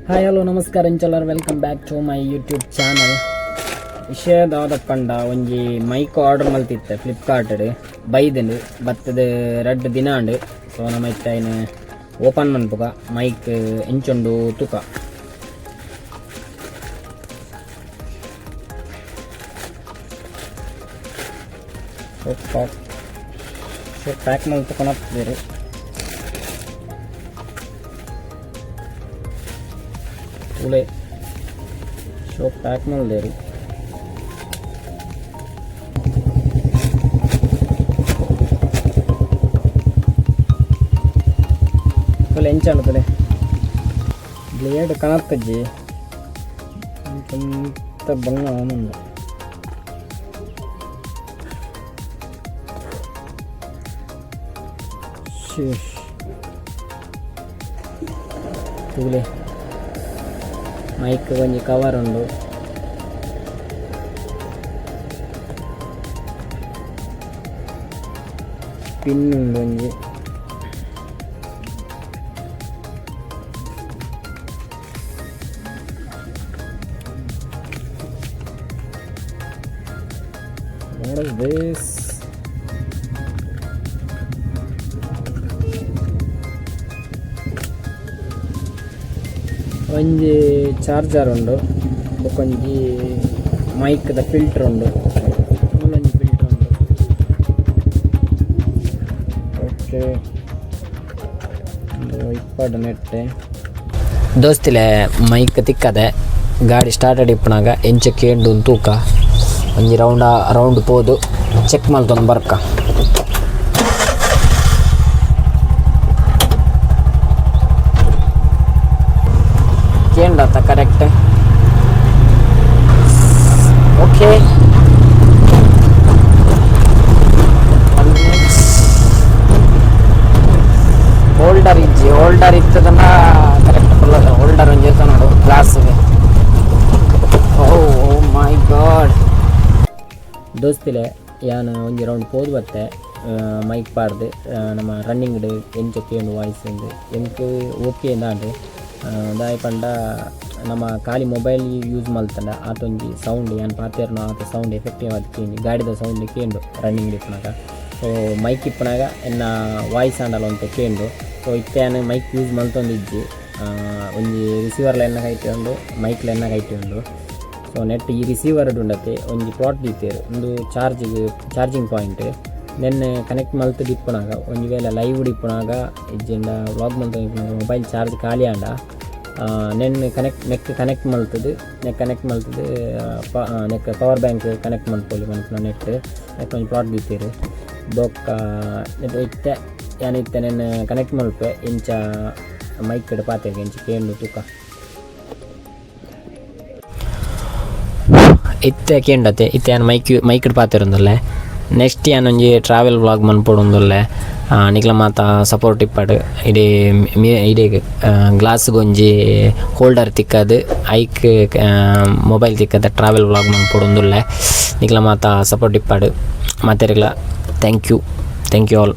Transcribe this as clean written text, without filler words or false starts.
Hi hello ನಮಸ್ಕಾರ ಇಂಚಲರ್, welcome back to my YouTube channel. ವಿಷಯ ದಾದಪ್ಪಂಡ, ಒಂಜಿ ಮೈಕ್ ಆರ್ಡರ್ ಮಲ್ತಿತ್ತೆ ಫ್ಲಿಪ್ಕಾರ್ಟ್ ಬೈದಂಡು. ಬತ್ತದ ರಡ್ಡ್ ದಿನ ಅಂಡು. ಸೊ ನಮ್ಮ ಇತ್ತ ಐನ್ ಓಪನ್ ಮನ್ಪುಗ, ಮೈಕ್ ಎಂಚುಂಡು ತೂಕ. So pack so pack ಮಲ್ತುಕೊನಪ್ಪೇರು. ತೂಲೆ, ಸೊ ಪ್ಯಾಕ್ ಮಲ್ದೇರು. ತುಲೆ, ಎಂಚಾಂಡು ತುಲೆ. ಬ್ಲೇಡ್ ಕನತ್ತಜ್ಜಿ ಎಂತ ಬಂಗ ಅವನುಂಡು. ಶೇಷ್, ತೂಲೆ, ಮೈಕ್ ಒಂಜಿ ಕವರ್ ಉಂಡು. ಪಿನ್ ಉಂಡು ಒಂಜಿ. What is this? ಒಂಜಿ ಚಾರ್ಜರ್ ಉಂಡು, ಬೊಕೊಂಜಿ ಮೈಕ್ದ ಫಿಲ್ಟರ್ ಉಂಡು, ಒಂಜಿ ಫಿಲ್ಟರ್ ಉಂಡು. ಓಕೆ, ಇಪ್ಪಡು ನೆಟ್ಟೆ. ದೋಸ್ತಿಲೆ, ಮೈಕ್ ತಿಕ್ಕದೆ. ಗಾಡಿ ಸ್ಟಾರ್ಟ್ ಇಪ್ಪುನಾಗ ಎಂಚ ಕೇಂಡು ತೂಕ. ಒಂಜಿ ರೌಂಡ ರೌಂಡ್ ಪೋದು ಚೆಕ್ ಮಲ್ತೊಂದು ಬರ್ಕ. ಕೇಂಡತ್ತ correct? Okay, holder ಇಜ್ಜಿ. ಹೋಲ್ಡರ್ ಇತ್ತದನ್ನ ಕರೆಕ್ಟ್ ಹೋಲ್ಡರ್ ಒಂಜಿ ಇರ್ತದೆ ನೋಡು ಗ್ಲಾಸ್ಗೆ. ಓ ಮೈ ಗಾಡ್. ದೋಸ್ತಿಲೆ, ಯಾನ್ ಒಂಜಿ ರೌಂಡ್ ಪೋದು ಬತ್ತೆ ಮೈಕ್ ಪಾಡ್ದು. ನಮ್ಮ ರನ್ನಿಂಗ್ ಎಂಚ ಕೇಂಡು ವಾಯ್ಸ್ ಉಂದು, ಎಂಕ್ ಓಕೆ ದಾಂಡ್. ದಾಯೆ ಪಂಡ ನಮ್ಮ ಖಾಲಿ ಮೊಬೈಲ್ ಯೂಸ್ ಮಲ್ತಂಡ ಆತೊಂಜಿ ಸೌಂಡ್, ಯಾನ್ ಪಾತೆರ್ನ ಆತ ಸೌಂಡ್ ಎಫೆಕ್ಟಿವ್ ಆದ್ ಕೇಂಡು, ಗಾಡಿದ ಸೌಂಡ್ ಕೇಂಡು ರನ್ನಿಂಗ್ ಇಪ್ಪುನಾಗ. ಸೊ ಮೈಕ್ ಇಪ್ಪುನಾಗ ಎನ್ನ ವಾಯ್ಸ್ ಆಂಡಲ ಒಂತೆ ಕೇಂಡು. ಸೊ ಇತ್ತೆ ಯಾನ್ ಮೈಕ್ ಯೂಸ್ ಮಲ್ತೊಂದಿಜ್ಜಿ. ಒಂಜಿ ರಿಸೀವರ್ಲ ಎನ್ನ ಕೈಟೆ ಉಂಡು, ಮೈಕ್ಲ ಎನ್ನ ಕೈಟೆ ಉಂಡು. ಸೊ ನೆಟ್ ಈ ರಿಸೀವರ್ ಉಂಡತೆ ಒಂಜಿ ಪ್ಲಾಟ್ ದೀತೆರ್. ಉಂದು ಚಾರ್ಜಿಗ್, ಚಾರ್ಜಿಂಗ್ ಪಾಯಿಂಟ್. ನೆನ್ನೆ ಕನೆಕ್ಟ್ ಮಲ್ತ್ ಇಪ್ಪುನಾಗ, ಒಂಜಿ ವೇಳೆ ಲೈವ್ ಇಪ್ಪುನಾಗ ಇಜ್ಜಿಂಡ ವ್ಲಾಗ್ ಮಲ್ತೊಂದು ಇಪ್ಪುನಾಗ ಮೊಬೈಲ್ ಚಾರ್ಜ್ ಖಾಲಿ ಆಂಡ, ನೆನ್ ಕನೆಕ್ಟ್ ನೆಕ್ ಕನೆಕ್ಟ್ ಮಲ್ತದು, ನೆಕ್ ಕನೆಕ್ಟ್ ಮಲ್ತದು, neck power bank connect ಮಲ್ಪೊಲಿ ಮನ್ಪುನ net neck ಒಂಜಿ ಪ್ಲಾಟ್ ದೀತೆರ್. ಬೊಕ್ಕ ನೆಟ್ ಇತ್ತೆ ಯಾನ್ ಇತ್ತೆ ನೆನ್ ಕನೆಕ್ಟ್ ಮಲ್ಪೆ. ಇಂಚ ಮೈಕ್ ಪಾತೆರ್ಗೆ, ಇಂಚ ಕೇಂಡು ತೂಕ. ಇತ್ತೆ ಕೇಂಡತೆ? ಇತ್ತೆ ಯಾನ್ ಮೈಕ್ ಮೈಕ್ ಪಾತೆರೊಂದುಲ್ಲೆ. ನೆಕ್ಸ್ಟ್ ಯಾನ್ ಒಂಜಿ ಟ್ರಾವೆಲ್ ವ್ಲಾಗ್ ಮನ್ಪೊಡೊಂದುಲ್ಲೆ. ನಿಕ್ಲ ಮಾತ ಸಪೋರ್ಟ್ ಇಪ್ಪಡ್. ಇಡೀ ಇಡೀ ಗ್ಲಾಸ್ಗ್ ಒಂಜಿ ಹೋಲ್ಡರ್ ತಿಕ್ಕದು, ಐಕ್ ಮೊಬೈಲ್ ತಿಕ್ಕದ ಟ್ರಾವೆಲ್ ವ್ಲಾಗ್ ಮನ್ಪೊಡೊಂದುಲ್ಲೆ. ನಿಕ್ಲ ಮಾತ ಸಪೋರ್ಟ್ ಇಪ್ಪಡ್ ಮಾತೆರ್ಗ್ಲ. Thank you, thank you all.